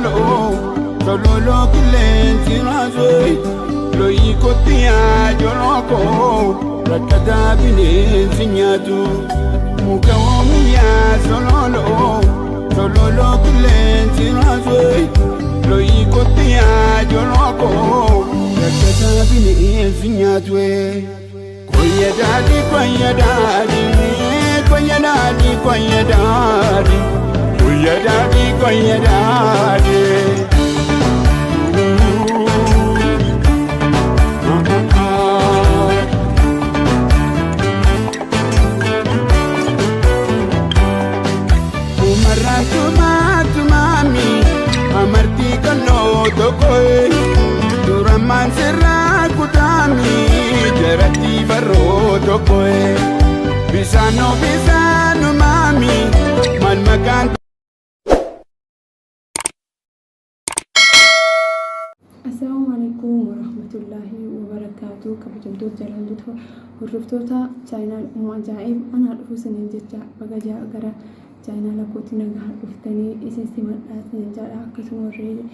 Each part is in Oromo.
Sololoo sololoo qilleensi raasuu looyii kottiyaa jolookoo rakkataa bineensi nyaatu muka oomiyaa sololoo sololoo qilleensi raasuu looyii kottiyaa jolookoo rakkataa bineensi nyaatu. Koyya daadhi koyya daadhi koyya daadhi koyya daadhi koyya daadhi koyya daadhi. Umarraa tumaa tumaami amartii qalloo tokko duramaan sirraa kutaami jaratti farroo tokko bisaanoo bisaanumaami maal maqaan. Assalaamu alaikum warahmatullaahi wabarakaatu. Kabajamtoota, jaalaltoota, hordoftoota chaayinaal Umma Ajaa'ib, anaa dhufu isiniin jecha. Baga gara chaayinaala kootii nagaa dhuftanii isin simadhaa isiniin jedha. Akkasuma warri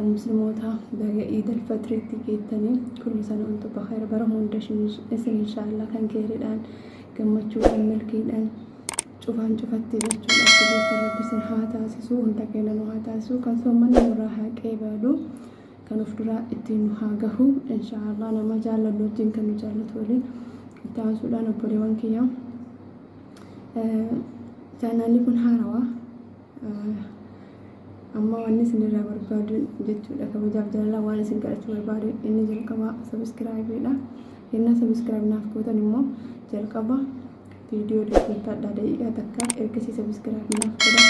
musliimoota baga Iid Alfaxriitti geettanii. Kullu sana wantu bakayra, bara hunda isin inshaallah kan keeriidhaan, gammachuudhaan, milkiidhaan, cufaan cufatti jechuudha. Akka beektan Rabbi isin haa taasisu, hunda keenya nu haa taasisu. Kan soommanni nurraa haa qeebalu, kan of duraa ittiin nu haa gahu inshaallah, nama jaallannu wajjin, kan nu jaallatu waliin. Itti aansuudhaan, obboleewwan kiyya, chaanaalli kun haarawaa. Amma wanni isin irraa barbaadu jechuudha, kabajaaf jaalala waan isin kadhachuu barbaadu, inni jalqaba subscribeiidha. Yennaa subscribe naaf gootan immoo jalqaba viidiyoo dhaggeeffadha daqiiqaa takka, ergasii subscribe naaf godha.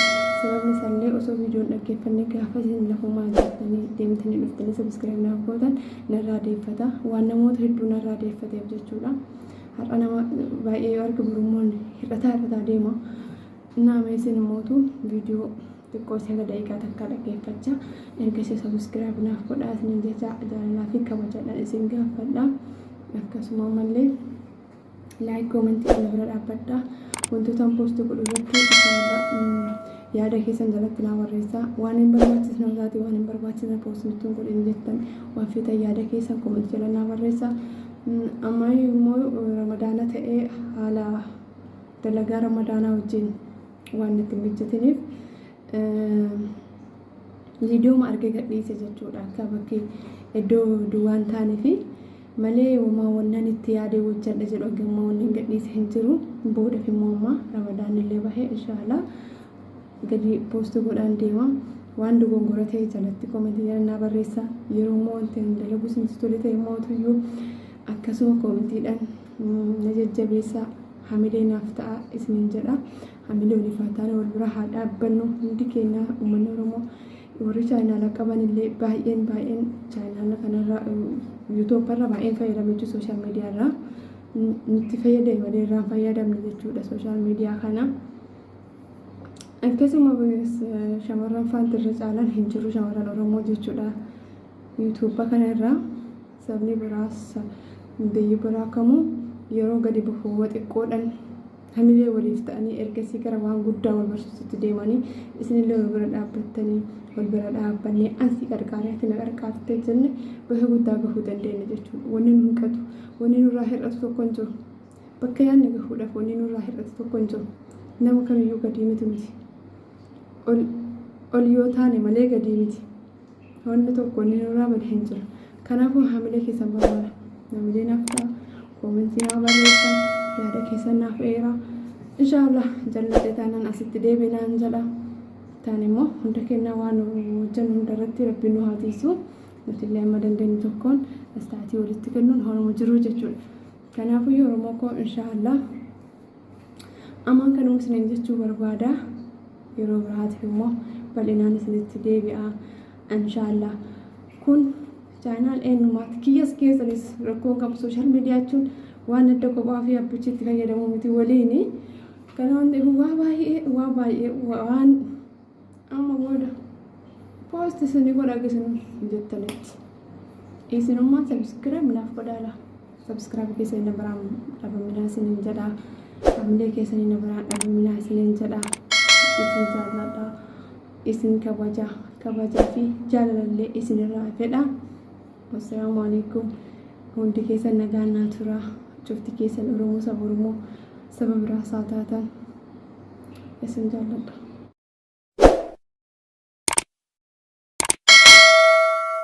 Sababni isaallee osoo viidiyoon dhaggeeffanne gaafa isin lafumaa jettanii deemtanii dhuftanii subscribe naaf gootan narraa deeffata, waan namoota hedduu narraa deeffateef jechuudha. Har'a nama baay'ee yoo arge borummoon hir'ataa hir'ataa deema. Naama isin immootu viidiyoo xiqqoo isa daqiiqaa takka dhaggeeffachaa ergasii subscribe naaf godhaa isinin jecha jaalalaa fi kabajaadhaan isin gaafadha. Akkasuma ammallee like, commentii na bira dhaabbadha. Wantoota post godhu irratti yaada keessan jalatti naa barreessaa. Waan hin barbaachisne taate, waan hin barbaachisne post nutti hin godhin jettan, waan feetan yaada keessan commentii jala naa barreessaa. Amma immoo Ramadaana ta'ee haala dalagaa Ramadaanaa wajjin waan natti hin mijatiniif viidiyooma argee gadhiise jechuudha. Akka bakki iddoo duwwaan taanee fi malee homaa wannan itti yaadee hojjedha jedhu hanga wannan gadhiise hin jiru. Boodaaf immoo amma Ramadaan illee bahee inshaallah gadi post godhaan deema. Waan dogongora ta'e jalatti commentii jala naa barreessa. Yeroo immoo wanti hin dalagu isinitti tole ta'e immoo tuyyuu akkasuma commentiidhaan na jajjabeessa, hamilee naaf ta'a isiniin jedha. Hamilee waliif haa taane, wal bira haa dhaabbannu hundi keenya. Uummanni Oromoo warri chaayinaala qaban illee baay'een baay'een chaayinaala kanarra, YouTubearra baay'een fayyadamu jechuudha. Social mediarraa nutti fayyadame malee irraan fayyadamne jechuudha social media kana. Akkasuma shamarran faanti irra caalaan hin jiru, shamarran Oromoo jechuudha. YouTube kana irraa sabni biraas biyyi biraa kamuu yeroo gadi bahu xiqqoodhaan hamilee waliif ta'anii ergasii gara waan guddaa wal barsiisutti deemanii, isinillee wal bira dhaabbattanii, wal bira dhaabbannee, ansi qarqaaree ati na qarqaartee jenne bakka guddaa gahuu dandeenya jechuudha. Wanni nu hinqatu, wanni nurraa hir'atu tokko hin jiru. Bakka yaadne gahuudhaaf wanni nurraa hir'atu tokko hin jiru. Nama kamiyyuu gadii miti miti. Ol ol yoo taane malee gadii miti. Wanni tokko wanni nurraa bade hin jiru. Kanaafuu hamilee keessan barbaada. Hamilee naaf ta'a. Commentii naa barreessaa. Yaada keessan naaf eeraa. Inshaallah jalladhe taanaan asitti deebinaan jedha. Taan immoo hunda kennaa waan hojjennu hunda irratti Rabbiin nu haa tiisu. Nuti illee amma dandeenyu tokkoon istaatii walitti kennuun horoma jiru jechuudha. Kanaafuu Oromoo koo, inshaallah amaan kanuma isiniin jechuu barbaada. Yeroo biraatiif immoo bal'inaan isinitti deebi'a. Inshaallah kun chaanaal eenyumaatti kiyyas keessanis rakkoon qabu. Social media jechuun waan adda kophaa fi abbichi itti fayyadamu miti, waliini. Kana waan ta'eef waa baay'ee, waa baay'ee waan amma booda post isinii godha isin jettanitti. Isinummaan subscribe naaf godhaala. Subscribe keessan na biraan dhabaminaa isiniin jedha. Hamilee keessanii na biraan dhabaminaa isiniin jedha. Isin jaalladha. Isin kabajaa kabajaa fi jaalalallee isinirraa fedha. Wassalaamu alaikum. Hundi keessan nagaan naa turaa. Cufti keessan Oromoo, saba Oromoo, saba biraas haa taatan. Isin jaalladha.